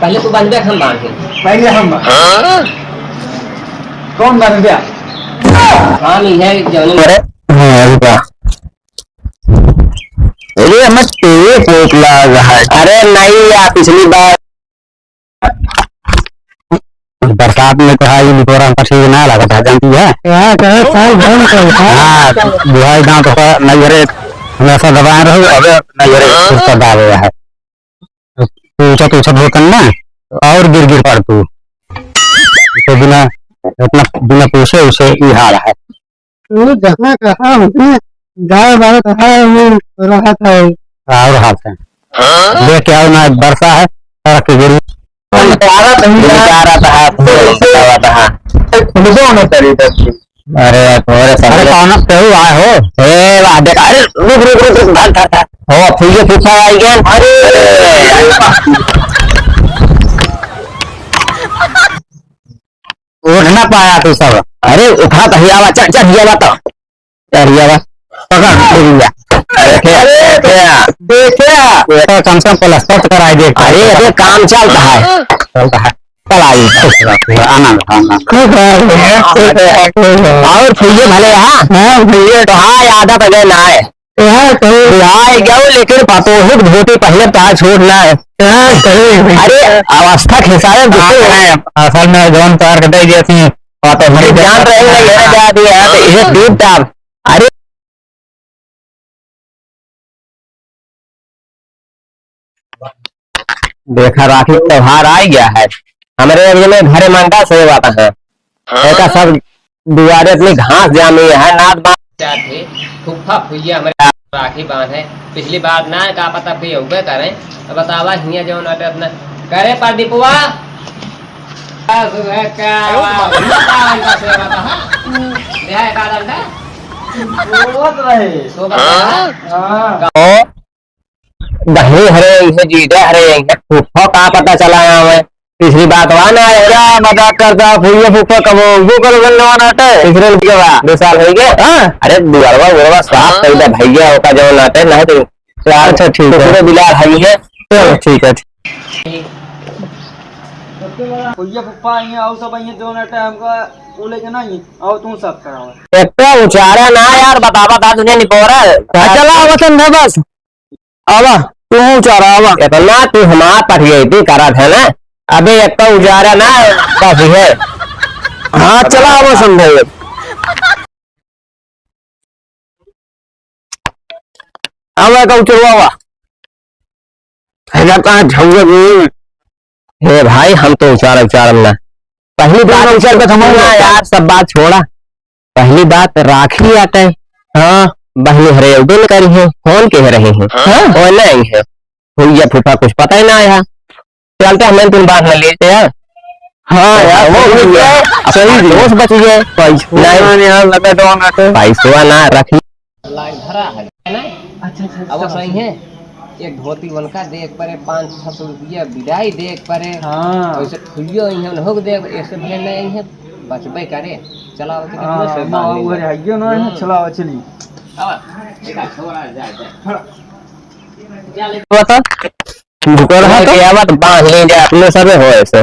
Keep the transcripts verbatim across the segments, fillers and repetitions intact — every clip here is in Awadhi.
पहले तू बांधबे, हम बांधे। पहले हम बांधे। हाँ? कौन बांधबे? हम ही है, जौन अरे, हाँ, अरे बा। अरे, हमें तेरे पोक लाग है। अरे नहीं यार, पिछली बार बरसात में तो है, ये निकोरा हमका ठीक ना लगत है, जानती है? हाँ, कहे साल भर में कहे, हाँ। हाँ, बुढ़ाई दांत होता, नहीं घरे, हमेशा दबाए रहो, अबे नहीं घरे, कुछ कर डाल रहा है। पूछत, पूछत होतन ना, और गिर, गिर पड़ तू। तो बिना, इतना, बिना पूछे उसे ई हाल है। तू जहाँ कहाँ होते, गाय बात है, वो रहत है। और हाथ है। देख के आओ ना, बरसा है, सड़क के गिरी। बेचारा तो ही जा रहा था, बतावा था। खुदबो न करी बस। अरे, तोरे सब अरे, कौन केहू आए हो? ए, वाह, देख, अरे, रुक, रुक, रुक, रुक, भाग, भाग, भाग। हो, फुइये फूफा आई गए। अरे, उठ ना पाया तू सब। अरे, उठा तो ही आवा, चढ़, चढ़, ही आवा तो। चढ़, ही आवा। पकड़, ही आवा। अरे, क्या, अरे, क्या? देखे, ये तो कम से कम प्लास्टर तो कराई दे। अरे, अरे, काम चलता है। चलता है। चल आई, आना, आना। और भैया भले, हाँ? हाँ, भैया। तो हाँ, याद आ गए ना है। हाँ, कहो। हाँ, गयो, लेकिन पतोहिक धोती पहले तो छोड़ ना है। हाँ, कहो। अरे, अवस्था के हिसाब से हाँ, दूसरे है। असल में जौन तार के दे दिया थी, पतोहिक अरे, जान रहे हैं, ये जा दिया है, तो ये डूब डाब। अरे, देखा, राखी त्योहार आ गया है। हमरे एरिया में घरे मंडा से बात है। हाँ? ऐसा सब दुआरे अपनी घास जामी है, नाद बांध। क्या थे? फुफ्फा फुइया हमरे राखी बांध है। पिछली बार ना का पता कोई अउबे करें। अब बतावा हियां जौन अटे अपना करे प्रदीपवा। सुबह का आवाज, का आवाज का सेवा था? देहा एक आध घंटा? सोवत रहे। सोवत रहे? हाँ। का हो? बहनी हरे यही है, जीजा हरे यही है, फूफा का पता चला है हमें। पिछली बात हुआ ना है। क्या मजाक करता है? फूफा, फूफा कब वो करो गंडवा नाटे? पिछले के बाद दो साल हो गए। हाँ। अरे दुआरवा, उआरवा साफ कर दे भैया, ओका जो नाटे नहीं तो अच्छा, ठीक है। कुकुरे बिलार हई है। चलो, ठीक है, ठीक। भैया फूफा आई हैं, और सब आई हैं, जो नाटे हमका वो लेके ना आई, और तू सब कराओ। एक तो उचारा ना यार, बतावा था तुझे निपोरा। हाँ, चला, आवा संध्या बस। आवा, तू उचारा, आवा। इतना तू हमार पठियैती करत है ना, अबे एक तो उचारा ना, बस है। हाँ, चला, आवा संध्या। आवा, का उचरवा, आवा। हैजा कहाँ झौंगे भी? हे भाई, हम तो उचार, उचारम ना। पहली बात दोनों उचर के थमा ना यार, सब बात छोड़ा। पहली बात राखी आटे। हाँ। बहनी हरे दिन करी है, फोन के रहे हैं। हाँ। और नहीं है। भैया फूफा कुछ पता ही ना आया। चलते हमें तुम बात न लेते यार। हाँ यार, वो सही भी है। सही भी है। दोस्त बच गए। पैसवा नहीं। ना यार, लगा दो ना तो। पैसवा ना रखी। लाइन भरा है, है ना? अच्छा, अच्छा, अब अच्छा, सही अच्छा। है। एक धोती उनका देख परे, पाँच छह सौ रुपया बिदाई देख परे। हाँ। वैसे खुलियो ही है, उन्हों को देख, ऐसे भले नहीं है, बचबे करे। चला, वो तो हाँ, कितना से माँ, बाहर वो निकल। हइयो ना है, हम्म। चला, वो चली। अब देखा, छोड़ा जाए, जाए। बता। भूख रहा तो? क्या बात, बांध ले जा, अपने सबे हो ऐसे।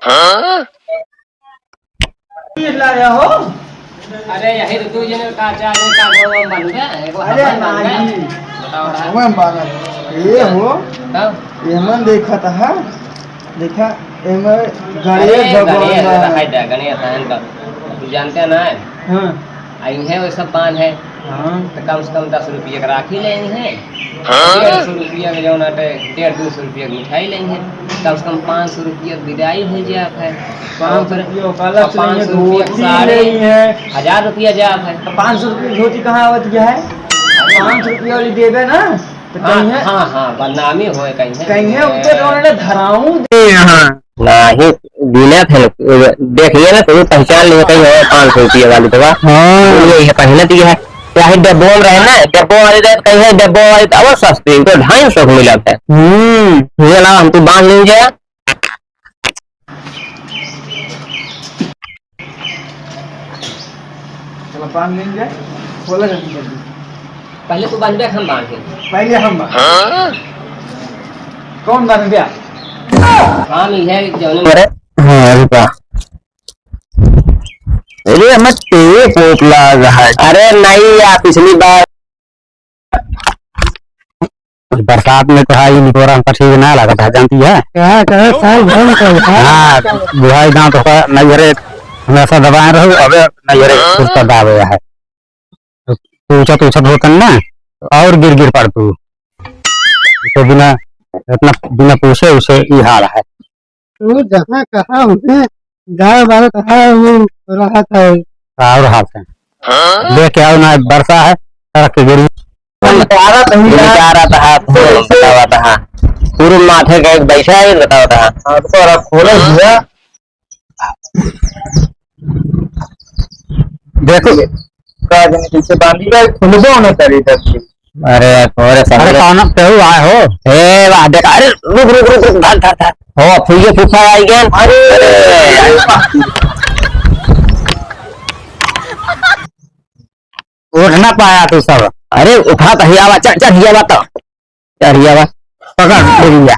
हाँ? ये लाया हो? अरे, यही तो तू जने का चाहे का गोवा बन गया, एगो अरे, हवन बन गया। नहीं। बताओ, बताओ। हवन बन गया। ये हो? तब? ये मन देखा था, हाँ? देखा, एमे अरे, गणेश भगवान गणेश बा। है, गणेश है इनका। तू जानते हैं ना? हाँ। आ इन्हें वो सब बांध है। हाँ। तो कम से कम दस रुपये का राखी ले हैं। हाँ। डेढ़ सौ रुपया के जौन आटे, डेढ़ दो सौ रुपया के मिठाई ले हैं। कम से कम पाँच सौ रुपया के बिदाई हो जात है। पाँच सौ रुपया का अलग से पाँच सौ रुपया के धोती साड़ी, ले हैं। हजार रुपया जात है। तो पाँच सौ रुपया की धोती कहाँ आवत गया है? पाँच सौ रुपया वाली देबे ना। तो हाँ, कहीं है? हाँ, हाँ, बदनामी होए कहीं है। कहीं है, उनके तो उन्होंने धराऊ दे यहाँ। नाही, गिनत है, देखिए ना, कोई पहचान नहीं, कहीं है पाँच सौ रुपये वाली तो बा। हाँ। ये है, पहले तो ये है, चाहे डब्बो में रहे ना, डब्बो वाली रहे, कहीं है डब्बो वाली तो और सस्ती, तो ढाई सौ को मिला है। हम्म। ये ला, हम तो बांध लेंगे। चलो, बांध लेंगे। खोला जल्दी, जल्दी। पहले तू बांध दे, हम बांध दे। पहले हम बांध। हाँ? कौन बांध गया? काम ही है, जौने अरे, हाँ, रुका। अरे, हमें टेप ओप लाग है। अरे, नहीं यार, पिछली बार बरसात में तो है, ई निकोरा हमका ठीक ना लागत है, जानती है? कहा, कहा, साल भर में कहा। हाँ, बुढ़ाई दांत होता, नैहरे हमेशा दबाए रहो, अबे नैहरे कुर्ता दाबे है। पूछत, पूछत होतन ना, और गिर, गिर पड़ तू। तो बिना, इतना, बिना पूछे उसे ई हाल है। तू जहाँ कहा उन्हें गाय मारत है, वो रहत है। और हाथ है। हाँ? लेके आओ ना, बरसा है, सड़क के गिरी। हम बता रहा था, हम बता रहा था, पूरे माथे का एक बैठा है, बताओ था। हाँ, तो खोलो भैया। देखो। का जने पीछे बांधी का खुलबो न करी तब की। अरे, अरे, अरे, सामने। कौन केहू आए हो? ए, वाह, देख, अरे, रुक, रुक, रुक, रुक, धर, धर, धर। हो, फुइये फूफा आई गए। अरे। उठ ना पाया तू सब। अरे, उठा तो हियावा, चढ़, चढ़ हियावा तो। चढ़िया बा। पकड़, ले लिया।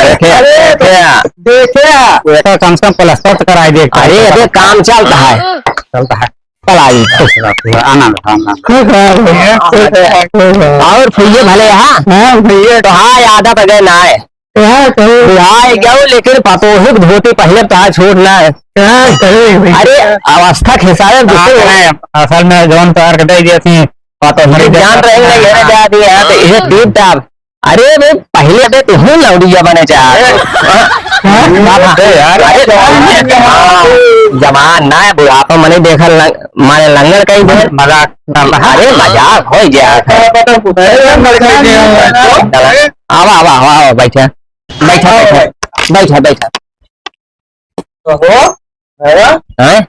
देखे, अरे, देखे। देखे। ये तो कम से कम प्लास्टर तो कराई दे। अरे, अरे, काम चलता है। चलता है। चल आई, खुश रहो, खुश रहो, आनंद रहो, आनंद। खुश रहो भैया, खुश रहो, खुश रहो। और भैया भले, हाँ? हाँ, भैया। तो हाँ, आदत अगर ना आए। हाँ, कहो। बुढ़ाए गयो, लेकिन पतोहिक धोती पहले तो आज छोड़ ना है। हाँ, कहो भैया। अरे, अवस्था के हिसाब से हाँ, दूसरे करें। असल में जौन तोहार के दे दिया थी, पतोहिक अरे, जान रहे हैं, ये जा दिया, तो ये हाँ। टीप टाप। अरे बे, पहिले बे तुहू लौड़िया बने चाहत हो। हाँ, बात है यार। अरे, हाँ, जवान ना है, बुढ़ापा मने देखल लंग-, माने लंगड़ कहीं दे। मजाक कर रहा है। अरे, मजाक हो गया। अरे, लंगड़ कहीं दे। आवा, आवा, आवा, आवा, बैठा। बैठा, बैठा। बैठा, बैठा। कहो, है? हैं?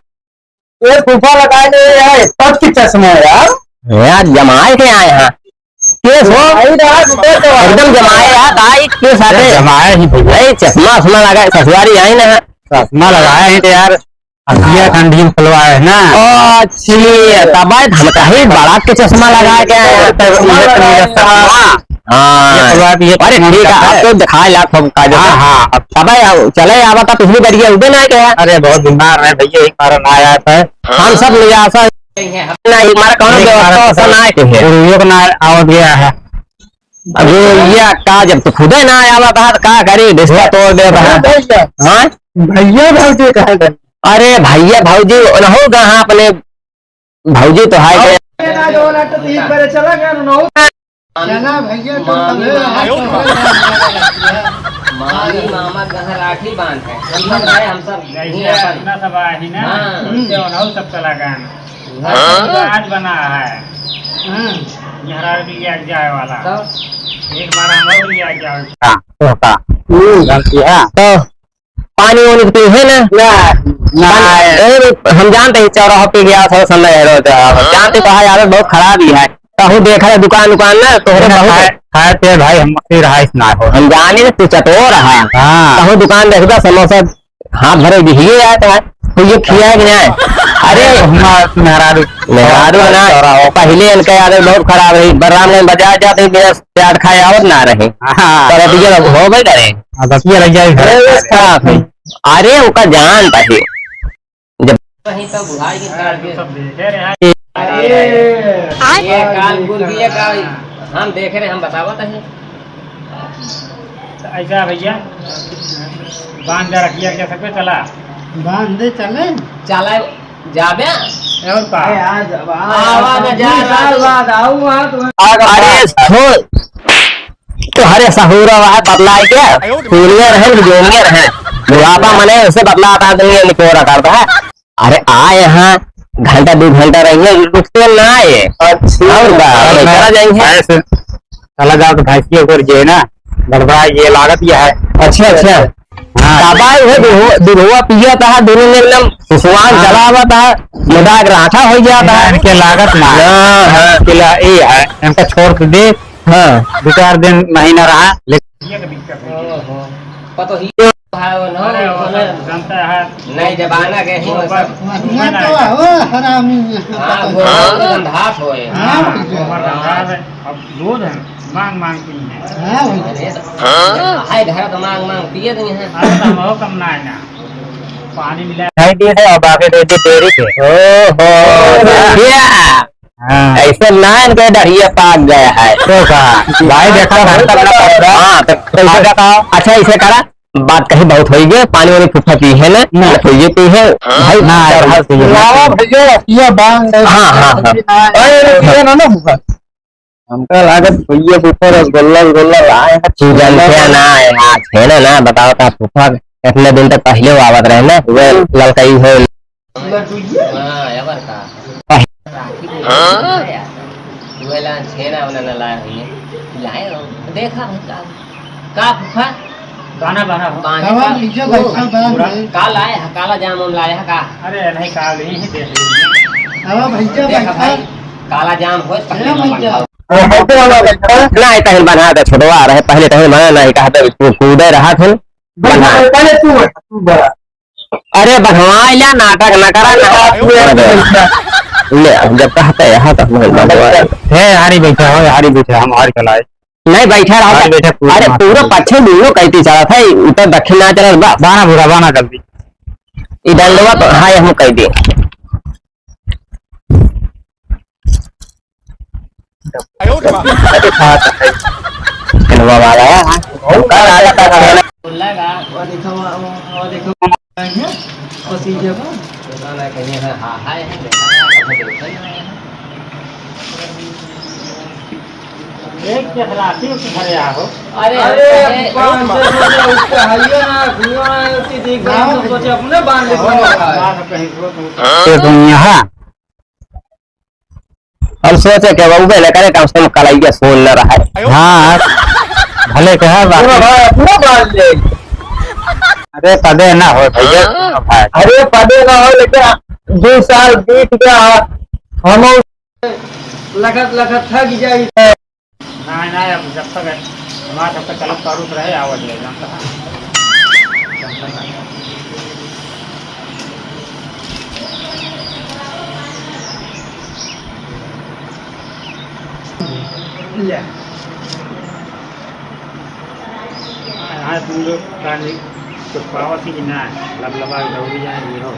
ये फूफा लगाए गए हैं, तब की चश्मा है यार। यार, जमाए के आए हैं। केस हो? भाई, रात में तो एकदम जमाए यार, भाई, केस आते। जमाए ही भैया। भाई, चश्मा उश्मा लगाए, ससुरारी आए ना। चश्मा लगाए हैं तो यार, अखिया ठंडी में खुलवाए है ना। ओ, अच्छी, तब हम कहीं बड़ा के चश्मा लगा के आए हैं। चश्मा लगाए हैं। हाँ। ये खुलवा दिए, अरे, ठीक है, है। आपको दिखाए लाख हम काजल हाँ, से। हाँ। अब अबे, आओ, चले आवा था, पिछली बार ये उबे ना गया। अरे, बहुत बीमार रहे भैया, एक बार ना आया था। हम सब ले जा सक-, नहीं, हमारा कौनो नहीं, व्यवस्था हमारा ववस्था ना है के है। गुरुओं को ना आवत गया है। अब ये, ये का, जब तो खुदे ना आवा था, तो का करी, रिश्ता तोड़ दे रहा है। भैया। हाँ? भैया भौजी कहा था। अरे, भैया भौजी, उन्हों कहाँ अपने भौजी तो है के। ना जो ना तो तीन बार चला गया, उन्हों चला भैया, तो मामी, तबे मामा, हाथ पकड़ के मामी, मामा गहराठी बांध है। हम सब गए, हम सब जैसे यहीं अपन अपना सब आही ना, हाँ। वैसे उन्हों सब चला गया ना। हाँ। आज बना है। हाँ। यहाँ भी लिया जाए वाला। तो? एक बार हम और लिया जाए। हाँ, तो का? हम्म। गलती है। तो पानी वानी तो पीहे ना? ना, ना। पानी, ए, हम जानते ही चौराहा पे गया था, समय है रोज। हाँ। जानते तो है, आदत बहुत खराब ही है। कहूँ देख रहे दुकान उकान ना, तोहरे बहुत खाए, खाए पिए भाई, हम फिर हाइस ना हो। हम जाने तू चटोर है। हाँ। कहूँ दुकान देखबा, समोसा हाथ भरे दिहिए जात है, तो ये खिया कि नहीं? अरे, हमार मेहरारू मेहरारू ना, चौराहा। पहले इनका आदत बहुत खराब रही। बलरामगंज बाजार जाते बिना प्याज खाए आवत ना रहे। हाँ। तो रतिया हो गई करे। हाँ, बस ये रह जाए। अरे, वो खराब है। अरे, ओका जान पाही। जब कहीं तो बुढ़ाई की हाँ, काल तो के सब देखे रहे हैं। अरे, ये काल गुर भी है काल, हम देखे रहे, हम बतावत हैं। तो ऐसा भैया, बांध दे रखिया, क्या सबके चला? बांध दे, चले? चला जाबे? और का? अरे, आ जा, आ, आवा ना, जा, बीस साल बाद आऊ वहाँ तो। अरे, थो-, तोहरे सहूरा वहाँ बदलाए क्या? दुनिया रहे, दुनिया रहे। बुढ़ापा मने उससे बदला आता, दुनिया निकोरा करता है। अरे, आ यहाँ घंटा दो घंटा रहिए, रुकते ना आए। अच्छा। और का, और बेचारा मैं जाएंगे। ऐसे चला जाओ तो भैंसिया ऊपर जे है ना, गड़बड़ा ये लागत यह है। अच्छा, अच्छा। हाँ। दवाई है, दुहो-, दुधवा पिया था, दोनों में एकदम सुसवान हाँ। चला हुआ था, मुदा के राठा हो गया था। इनके लागत ना। हाँ, हाँ। के ला-, ये है, इनका छोड़ के दे। हाँ। दो चार दिन, महीना रहा, लेकिन ओहो। पतोहिए हाँ, वो ना, अरे, वो वो सब ना। जनता है। नहीं, जमाना के ही वो वो सब। सब। वही ना तो है, वो हरामी। हाँ, वो हरामी गंधात होए। हाँ, हाँ, वो हरामी। गंधात है। अब दूध है, मांग मांग पी है। हाँ, वही। अरे, तो हाँ? हाय घर तो मांग मांग पिए नहीं है। अरे, तो हम हो कम ना है ना। पानी मिला। नहीं दिए थे, अब आगे दे दे डेयरी के। ओहो, भैया। हाँ। ऐसे ना इनके डरिया पाक गया है। तो का? भाई देखा, हाँ, तो कैसे बताओ? अच्छा, इसे करा, बात कही बहुत होई गए, पानी वानी फुफा पी है ना, ना। ना होई गए पी है। भाई, ना, ना, ना, ना, ना। लावा भैया, ये बांग है। हाँ, हाँ, हाँ। अरे, ये ना, ना हुआ। हमका लागत भैया फुफा रसगुल्ला, रसगुल्ला लाए हैं। तू जानते हैं ना, आज है ना, ना, बताओ तो फुफा इतने दिन तक पहले वो आवत रहे ना, वो ललकई हो। लड्डू ये? हाँ, एवर का। राखी के हाँ? यार। वह ला छेना उना ना लाए होइए। लाए हो। देखा भाई का, का फूफा? बाना, बाना हो। बाना बाबा, का। भैया, ओ, बैठा, बाना पूरा है। का लाए है? काला जाम उम लाए है का? अरे नहीं, का नहीं है, देख लीजिए। बाबा, भैया, देखा बैठा। भाई, काला जाम हो, ए, पहले भैया। मंगाओ। ओ, बैठे वाला बैठा। ना, तहन बना दे, छोटवा रहे, पहले तहन बना नहीं, कहा था, कू-, कूदे रहा था, बना। पहले तू बैठ, तू बना। अरे बघवा, इला नाटक न करा, नाटक। ले, अब जब कहते हैं, यहाँ तक नहीं बघवा। है, यहाँ ही बैठा हो, यहाँ ही बैठा, हम और कल आए। नहीं, बैठा रहो। यहाँ बैठा, पूरा अरे, मार पूरा दे। पच्छे दुनो कहती चला था, उत्तर दक्षिण ना चला, बस। बाना बुरा, बाना जल्दी। ई डंडवा तो, हाँ, ये हम कह दिए। अरे बात है। चलवा वाला है, हाँ। कल आ जाता था। बोला का? वो देखो, वो, वो, वो देखो। बस ये जगह। पता ना कहीं है, हाँ, हाय है, देखा है, कभी देखा ही नहीं है। एक चकरासी उस घरे आहो। अरे, अरे, अरे, पाँच सौ रुपया उसका है ये ना, घूमो ना, उसकी देख, हम तो सोचे अपने बांध ले, घूमो। बात कहीं को, तो ये दुनिया है। अब सोचे कि बउबे न करे, कम से कम कलैया सोन न रहे। हाँ, भले कहा बात। पूरा भाई, पूरा बांध ले। अरे पदे ना हो भैया, हाँ। भाई। अरे पदे ना हो, लेकिन दो साल बीत गया, हम लगत लगत थक जाई। ना, ना, अब जब तक हमारा सबका चलत पारुत रहे, आवत रहे, जानता है। ले। हाँ, तुम लोग का नहीं, कुछ पावा थी कि ना, लबलबा दौड़ी जाए, ये हो।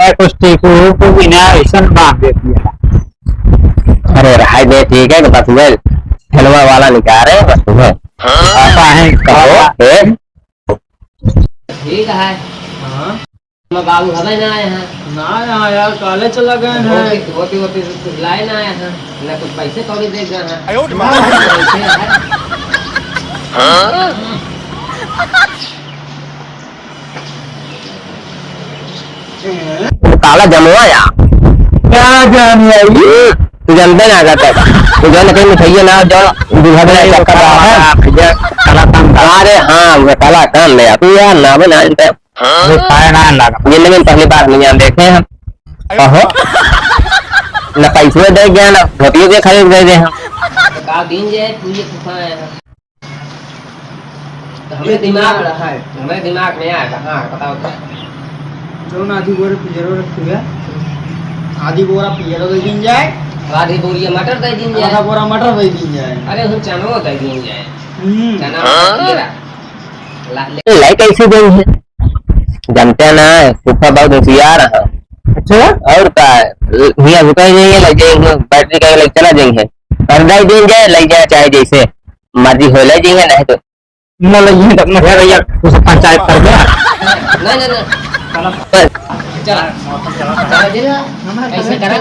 ए, कुछ ठीक हो, को भी ना, ऐसन बांध देती है। अरे, रहाई दे, ठीक है, बस वह खेलवा वाला निकाल रहे हैं, बस तुम्हें। आता है, कहो, ए? ठीक है। हाँ। हम बाबू हवे ना आए हैं। ना, ना यार, काले चला गए हैं। होती, होती, होती, कुछ लाए ना आए हैं, ना कुछ पैसे कौड़ी दे गए हैं। आयो रे माँ। हाँ? काला जमुआ या। क्या जाने आई? तू जानते ना जाता है। तू जान कहीं मिठाइया ना, जो दूल्हा बना अरे, चक्कर रहा है। भैया, काला काम था। अरे हाँ, वो काला काम ले यार। तू यार ना बना, इनका हाँ? अरे, खाए ना लगा। जिंदगी में पहली बार नहीं देखे हम। कहो। न पैसवे दे गया, न धोतियो के खरीद दे दे हम। तो का दिन जे है, तू ये फूफा है। तो हमरे दिमाग रहा है, हमरे दिमाग में आया था। हाँ, बताओ तो। जो ना आधी बोरे पियरो रखी है, आधी बोरा पियरो दे दीन जाए। आधी बोरिया मटर दे दीन जाए। आधा बोरा मटर दे दीन जाए। अरे, हम चनो दे दीन जाए। हम्म। चना हाँ? मटर पियरा। ला-, ले- लाई कैसे देंगे? जानते हैं ना, फूफा बहुत होशियार है। अच्छा? और का, हियाँ रुका ही नहीं है, लग जाएंगे, बैटरी का लग चला जाएंगे। और नहीं देंगे, लग जाए चाहे जैसे मर्जी हो, ले जाएंगे, नहीं तो। न लग जाए तो अपना घर या कुछ पंचायत कर दे। नहीं, नहीं, नहीं। चला। चला। ऐसे करा।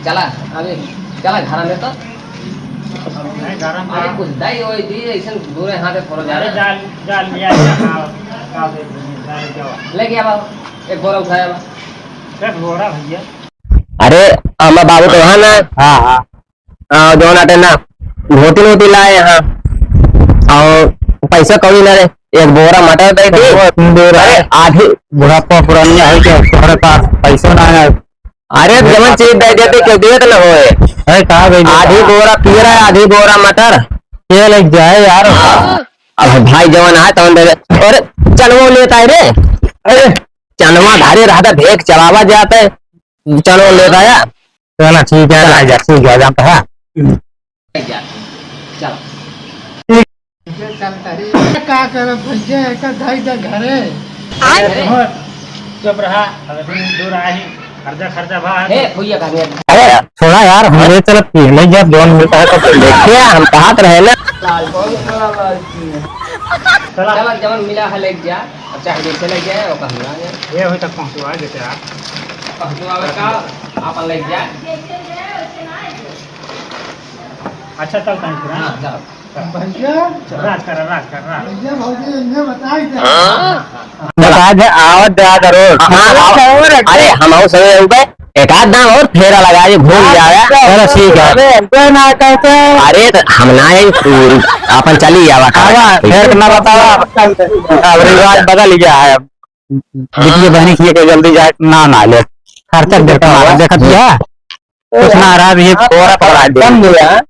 चला, अभी चला घर में तो। नहीं, गरम अरे, गरम। कुछ दही वही दी, ऐसे दूरे हाथे फोड़ो जा अरे, रहा। जाल, जाल लिया है, हाँ, का दे दूँ, जाल क्या हुआ? ले गया बाबू, एक बोरा उठाया बा। एक बोरा भैया। अरे, अम्मा बाबू तो वहाँ ना। हाँ, हाँ। आ, जो ना टेना, धोती वोती लाए यहाँ। और पैसा कौड़ी ना रे, एक बोरा मटर दे दी। वो बोरा अरे, है। आधी बुढ़ापा पुरानिया है क्या? तुम्हारे पास पैसा ना है। अरे, जवन चीज दे देते, केहू देत न होए। अरे, कहाँ गई? आधी बोरा पियरा, आधी बोरा मटर। के लेके जाए यार? अब भाई जवन आए, तवन दे दे। अरे, चनवो लेता है रे। अरे, चनवा घरे रहता, भेंक चरावा जाता है, चनवो लेता है। चला, ठीक है, आ जा, ठीक है, जानता है। चल। का करब भैया, एकर धई दे घरे। अरे, चुप रहा, अभी दूर आई, खर्चा, खर्चा भा। हे, भैया का नहीं। अरे, छोड़ा यार, हम ले चलत की, ले जा, जौन मिलता है, सब ले। क्या, हम कहा तो रहे ना। चला। चला, जौन मिला है, ले जा। अब चाहे जैसे ले जाए, वो कहूँगा। ये वहीं तक पहुँचवा देते आप। पहुँचवावे का, आपन ले जा। अच्छा, चल, तनी फिर, हाँ? हाँ, चल। भैया, राज कर, राज कर, राज। भैया, भौजी, इन्हें बताई दे। हाँ? बता दे, आवत दे, आ जरूर। हाँ, हाँ, हाँ। अरे, हम आओ समय हो गए, एक आध दाम और फेरा लगा दे, घूम जावे। चलो, ठीक है। अरे, कोई ना कहते। अरे, तो हम ना आई, तू अपन चली जावा, आवा, फेर ना बतावा। अब रिवाज बदल गया है। अब बिटिया बहनी किए के जल्दी जाए, ना, ना ले। खर्चा देख मारा, देखत है। कुछ ना रहा, ये बोरा पकड़ा दे।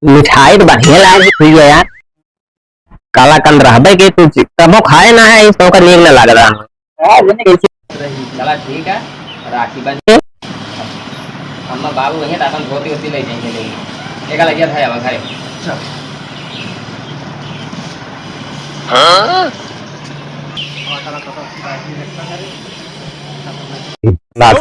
मिठाई तो बढ़िया लागे हुई है यार। काला कंद रहबे के तू ची-, तबो खाए ना है, इस ओकर नीक ना लागत रहा। चला ठीक है, राखी बन। अम्मा बाबू वहीं अपन धोती वोती ले जाएंगे, ले। एका लगिया था अब घरे। अच्छा। हाँ? ना,